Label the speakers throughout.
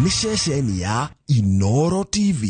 Speaker 1: Nĩ ceceni ya Inoro TV.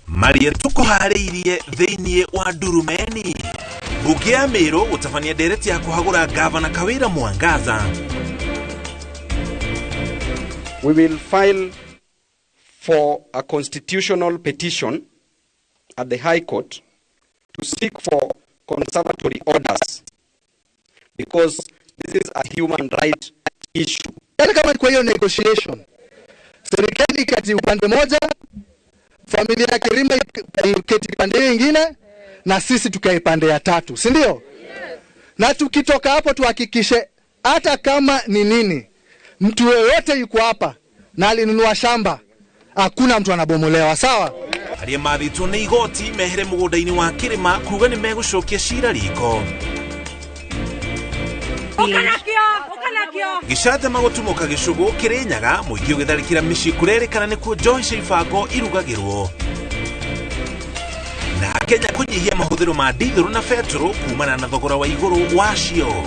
Speaker 2: Maria tukuharĩirie thĩinĩ wa Ndurumeni. Mbunge ya Meru gũtabania ndereti ya kũhagũra Gavana Kawira Mwangaza.
Speaker 3: We will file for a constitutional petition at the High Court to seek for conservatory orders because this is a human right issue.
Speaker 4: Hata kama kwa hiyo negotiation, serikali kati upande moja, familia ya Kirima iketi pande nyingine, na sisi tukae pande ya tatu, si ndio? Yes. Na tukitoka hapo tuhakikishe hata kama ni nini, mtu yeyote yuko hapa na alinunua shamba, hakuna mtu anabomolewa, sawa?
Speaker 2: Arĩa mathĩtwo nĩ igoti mehere mũgũnda-inĩ wa Kĩrĩma kuga nĩ megũcokia cira riko. Gĩcanjama gũtumũka gĩcũgũ Kĩrĩnyaga, mũingĩ ũgĩtharĩkĩra mĩciĩ kũrerĩkana nĩkuo njohi cia ibango irugagĩrwo. Na Kenya kũnyihia mahũthĩro ma ndithũrũ na betũrũ kumana na thogora wa igũrũ wacio.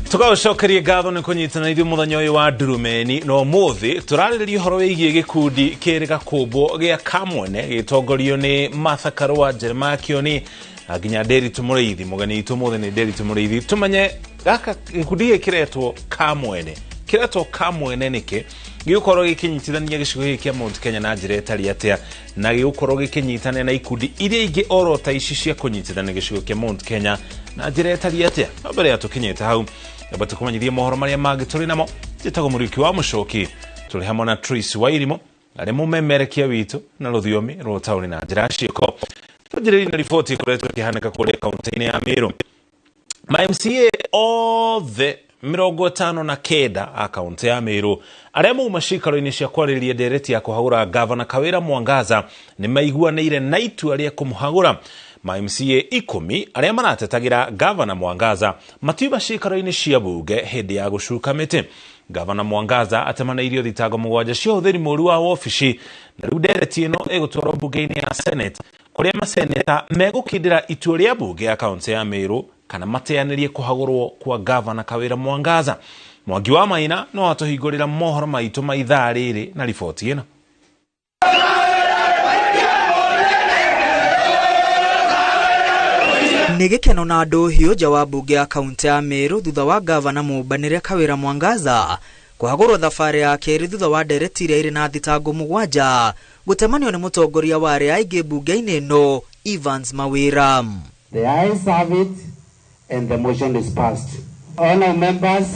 Speaker 2: Tũgagũcokeria ngatho nĩ kũnyitana ithuĩ mũthenya ũyũ wa Ndurumeni na ũmũthĩ tũrarĩrĩria ũhoro wĩgiĩ gĩkundi kĩrĩga kũmbwo gĩa Kamwene gĩtongorio nĩ Martha Karua, Jeremiah Kioni na nginya Nderitu Mũrĩithi. Mũgeni witũ ũmũthĩ nĩ Nderitu Mũrĩithi. Tũmenye gaka gĩkundi gĩkĩ kĩretwo Kamwene, kĩretwo Kamwene nĩkĩ, gĩgũkorwo gĩkĩnyitithania gĩcigo gĩkĩ kĩa Mount Kenya na njĩra ĩtarĩ atĩa, na gĩgũkorwo gĩkĩnyitania na ikundi iria ingĩ oro ta ici cia kũnyitithania gĩcigo kĩa Mount Kenya na njĩra ĩtarĩ atĩa. No mbere ya tũkinyĩte hau, amba tũkũmenyithie mohoro marĩa mangĩ tũrĩ namo. Njĩtagwo Mũriũki wa Mũcoki, tũrĩ hamwe na Tracy Wairimu arĩa mũmemerekia witũ na rũthiomi rwa ũtaũri na njĩra ya ciĩko. Twanjĩrĩrie na riboti ĩkoretwo ĩkĩhanĩka kũrĩa kaũntĩ-inĩ ya Meru. Ma MCA othe 59 a kaũntĩ ya Meru arĩa mauma ciikaro-inĩ cia kwarĩrĩria ndereti ya kũhagũra Gavana Kawira Mwangaza nĩ maiguanĩire na itua rĩa kũmũhagũra. Ma MCA 10 arĩa maratetagĩra Gavana Mwangaza matiuma ciikaro-inĩ cia bunge hĩndĩ ya gũcuka mĩtĩ. Gavana Mwangaza atemanĩirio thitango 7 cia ũhũthĩri mũũru wa wabici, na rĩu ndereti ĩno ĩgũtwarwo bunge-inĩ ya Senate kũrĩa maseneta megũkindĩra itua rĩa bunge ya kaũntĩ ya Meru kana mateanĩrie kũhagũrwo kwa Gavana Kawira Mwangaza. Mwangi wa Maina no atũhingũrĩra mohoro maitũ ma ithaa rĩrĩ na riboti ĩno.
Speaker 5: Nĩ gĩkeno na ndũhiũ nja wa bunge ya kaũntĩ ya Meru thutha wa gavana mũmbanĩre Kawira Mwangaza kũhagũrwo thabarĩ ya kerĩ thutha wa ndereti iria irĩ na thitango 7 gũtemanio nĩ mũtongoria wa arĩa aingĩ bunge-inĩ ĩno Evans Mawira.
Speaker 6: The ayes have it and the motion is passed. All our members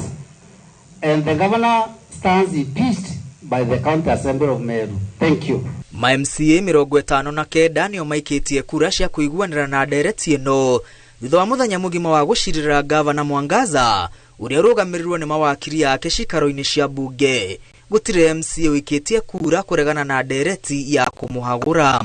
Speaker 6: and the governor stands impeached by the County Assembly of Meru. Thank you.
Speaker 5: Ma MCA 59 nĩo maikĩtie kura cia kũiguanĩra na ndereti ĩno thutha wa mũthenya mũgima wa gũcirĩra Gavana Mwangaza ũrĩa ũrũgamĩrĩrwo nĩ mawakiri yake cikaro-inĩ cia bunge. Gũtirĩ MCA ũikĩtie kura kũregana na ndereti ya kũmũhagũra.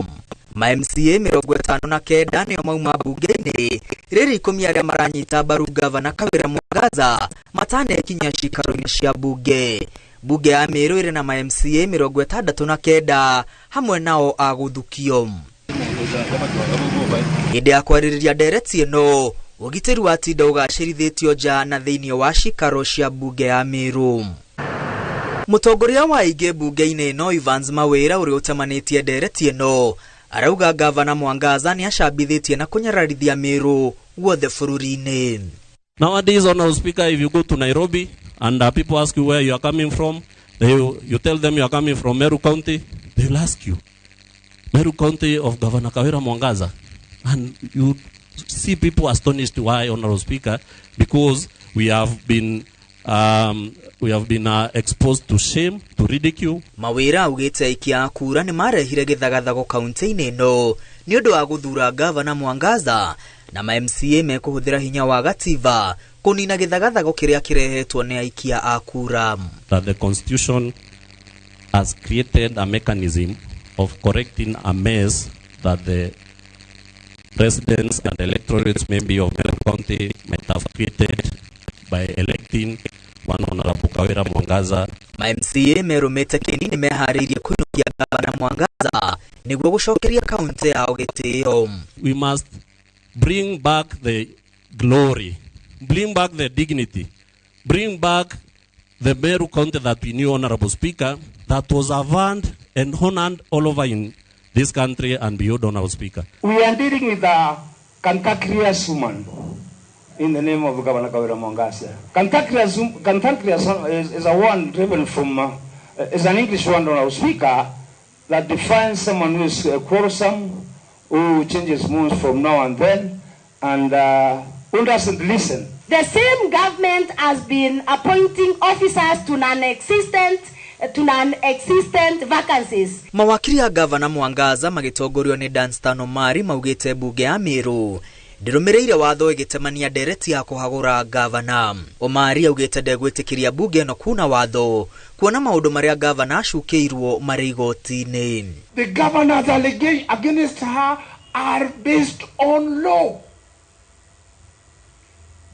Speaker 5: Ma MCA 59 nĩo mauma bunge-inĩ, rĩrĩ 10 arĩa maranyita mbaru Gavana Kawira Mwangaza matanekinya cikaro-inĩ cia bunge. Bunge ya Meru ĩrĩ na ma MCA 69 hamwe nao a gũthukio. Hĩndĩ ya kwarĩrĩria ndereti ĩno, ũgitĩri wa tinda ũgacĩrithĩtio nja na thĩinĩ wa cikaro cia bunge ya Meru. Mũtongoria wa aingĩ bunge-inĩ ĩno Evans Mawira ũrĩa ũtemanĩtie ndereti ĩno arauga Gavana Mwangaza nĩ acambithĩtie na kũnyararithia Meru guothe bũrũri-inĩ.
Speaker 7: Nowadays, on speaker, if you go to Nairobi and people ask you where you are coming from, you tell them you are coming from Meru County, they will ask you, Meru County of Governor Kawira Mwangaza. And you see people astonished why, Honorable Speaker, because we have been exposed to shame, to ridicule.
Speaker 5: Mawira augite aikia a kura nĩ marehire gĩthagathago kaunti-inĩ ĩno nĩ ũndũ wa gũthura gavana Mwangaza na ma MCA mekũhũthĩra hinya wa gatiba kũnina gĩthagathago kĩrĩa kĩrehetwo nĩ aikia a kura.
Speaker 7: That the constitution has created a mechanism of correcting a mess that the residents and electorates maybe of Meru County might have created by electing one Honorable Kawira Mwangaza.
Speaker 5: Ma MCA merũmĩte kĩni nĩ meharĩirie kũinũkia gavana Mwangaza nĩguo gũcokeria kaunti yao gĩtĩo.
Speaker 7: We must bring back the glory, bring back the dignity, bring back the Meru County that we knew, Honorable Speaker, that was avowed and honored all over in this country and beyond, Honorable Speaker.
Speaker 8: We are dealing with a cantankerous woman in the name of Governor Kawira Mwangaza. Cantankerous is a word driven from, is an English word, Honorable Speaker, that defines someone who is quarrelsome, who changes moods from now and then, and who doesn't listen.
Speaker 9: The same government has been appointing officers to non-existent vacancies.
Speaker 5: Mawakiri a gavana Mwangaza magĩtongorio nĩ Danstan Omari maugĩte bunge ya Meru ndĩrũmĩrĩire watho ĩgĩtemania ndereti ya kũhagũra gavana. Omari augĩte ndegwĩtĩkĩria bunge ĩno kuna watho kuona maũndũ marĩa gavana acukĩirwo marĩ igoti-inĩ.
Speaker 10: The governor's allegations against her are based on law.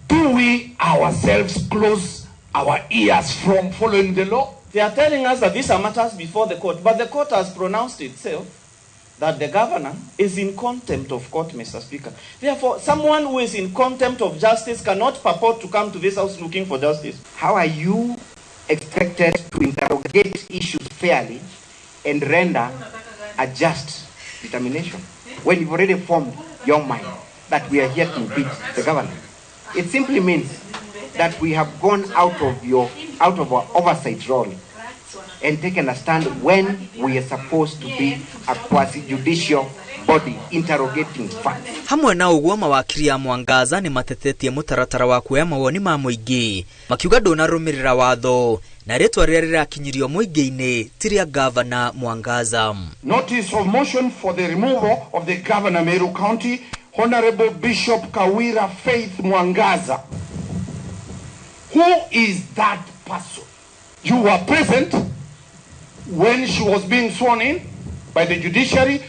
Speaker 10: Do we ourselves close our ears from following the law?
Speaker 11: They are telling us that these are matters before the court, but the court has pronounced itself that the governor is in contempt of court, Mr. Speaker. Therefore, someone who is in contempt of justice cannot purport to come to this house looking for justice.
Speaker 12: How are you expected to interrogate issues fairly and render a just determination when you've already formed your mind that we are here to impeach the governor? It simply means that we have gone out of our oversight role and taken a stand when we are supposed to be a quasi-judicial body interrogating facts.
Speaker 5: Hamwe na ũguo mawakiri a Mwangaza nĩ matetetie mũtaratara wa kuoya mawoni ma mũingĩ makiuga ndũnarũmĩrĩra watho na rĩtwa rĩrĩa rĩrakinyirio mũingĩ-inĩ ti rĩa gavana Mwangaza.
Speaker 10: Notice of motion for the removal of the governor Meru County, Honorable Bishop Kawira Faith Mwangaza. Who is that person? You were present when she was being sworn in by the judiciary.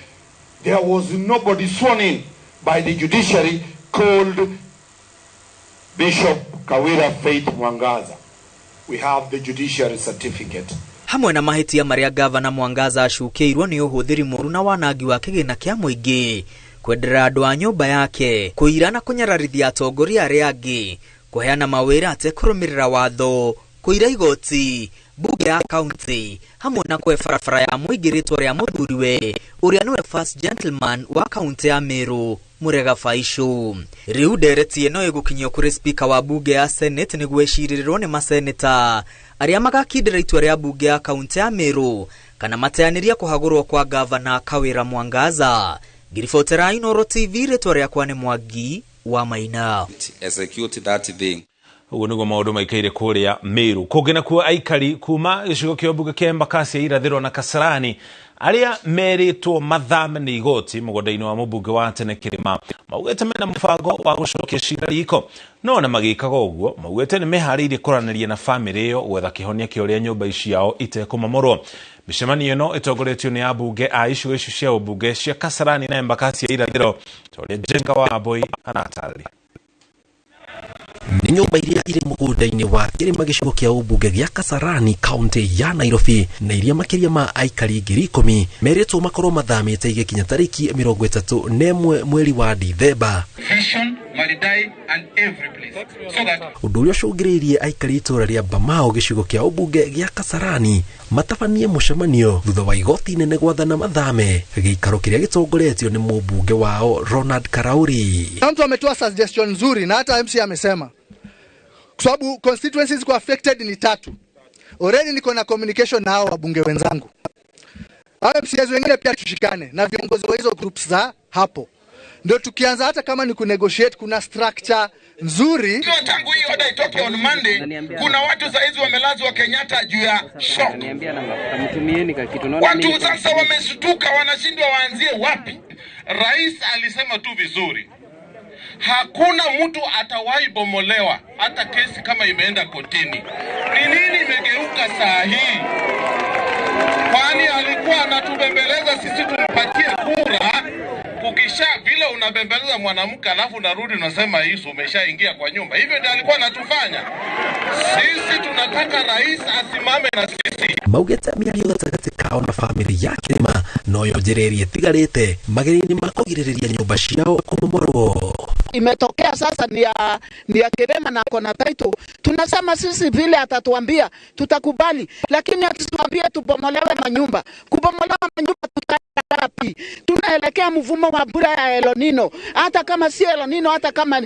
Speaker 10: There was nobody sworn in by the judiciary called Bishop Kawira Faith Mwangaza. We have the judiciary certificate.
Speaker 5: Hamwe na mahĩtia marĩa gavana Mwangaza acukĩirwo nĩ ũhũthĩri mũru na wanangi wa kĩgĩna kĩa mũingĩ, kwenderera andũ a nyũmba yake, kũira na kũnyararithia atongoria arĩa angĩ, kũheana mawĩra atekũrũmĩrĩra watho, kũira igoti bunge ya kaunti hamwe na kũhe barabara ya mũingĩ rĩtwa rĩa mũthuriwe ũrĩa nĩwe first gentleman wa kaunti ya Meru Murega Faishu. Rĩu ndereti ĩno ĩgũkinyio kũrĩ speaker wa bunge ya Senate nĩguo ĩcirĩrĩrwo nĩ maseneta arĩa magakindĩra itua rĩa bunge ya kaunti ya Meru kana mateanĩria kũhagũrwo kwa gavana Kawira Mwangaza. Ngiribotera Inooro TV, rĩtwa rĩakwa nĩ Mwangi wa Maina.
Speaker 13: Execute that thing.
Speaker 2: Ũguo nĩguo maũndũ maikaire kũrĩa Meru. Kũngĩ nakuo aikari kuma gĩcigo kĩa mbunge kĩa Embakasi ya Irathĩro na Kasarani arĩa merĩtwo mathame nĩ igoti mũgũnda-inĩ wa mũmbunge wa tene Kĩrĩma maugĩte mena mũbango wa gũcokia cira riko, no ona magĩkaga ũguo maugĩte nĩ meharĩirie kũranĩria na bamĩrĩ ĩyo gwetha kĩhonia kĩa ũrĩa nyũmba ciao itekũmomorwo. Mĩcemanio ĩno ĩtongoretio nĩ ambunge a icigo icio cia ũmbunge cia Kasarani na Embakasi ya Irathĩro ta ũrĩa Jenga wa Mbui aratarĩria.
Speaker 1: Nĩ nyũmba iria irĩ mũgũnda-inĩ wa Kĩrĩma gĩcigo kĩa ũmbunge gĩa Kasarani kaunti ya Nairobi na iria makĩria ma aikari 10,000 merĩtwo makorwo mathamĩte igĩkinya tarĩki 31 mweri wa Dithemba. Ũndũ ũrĩa ũcũngĩrĩirie aikari itũra rĩa Bamao gĩcigo kĩa ũmbunge gĩa Kasarani matabanie mũcemanio thutha wa igoti inene gwathana mathame gĩikaro kĩrĩa gĩtongoretio nĩ mũmbunge wao Ronald Karauri.
Speaker 4: Mtu ametoa suggestion nzuri na hata MC amesema kwa sababu constituencies kwa affected ni 3. Already niko na communication na hao wabunge wenzangu. Hao MCAs wengine pia tushikane na viongozi wa hizo groups za hapo. Ndio tukianza hata kama ni kunegotiate, kuna structure nzuri.
Speaker 10: Sio tangu hii order itoke on Monday, kuna watu saizi wamelazwa Kenyatta juu ya shock. Watu sasa wameshtuka, wanashindwa waanzie wapi. Rais alisema tu vizuri, hakuna mtu atawahi bomolewa hata kesi kama imeenda kotini. Ni nini imegeuka saa hii? Kwani alikuwa anatubembeleza sisi tumpatie kura? Kukisha vile unabembeleza mwanamke alafu unarudi unasema Yesu umeshaingia kwa nyumba. Hivyo ndio alikuwa anatufanya sisi. Tunataka rais asimame na sisi.
Speaker 1: Maugĩte mĩario gatagatĩ kao na bamĩrĩ ya Kĩrĩma noyo njĩra ĩrĩa ĩtigarĩte magerio-inĩ ma kũgirĩrĩria nyũmba ciao kũmomorwo.
Speaker 14: Imetokea sasa ni ya Kirema na kona title. Tunasema sisi vile atatuambia tutakubali, lakini akituambia tubomolewe manyumba, kubomolewa manyumba tutaenda wapi? Tunaelekea mvumo wa mbura ya El Nino, hata kama si El Nino, hata kama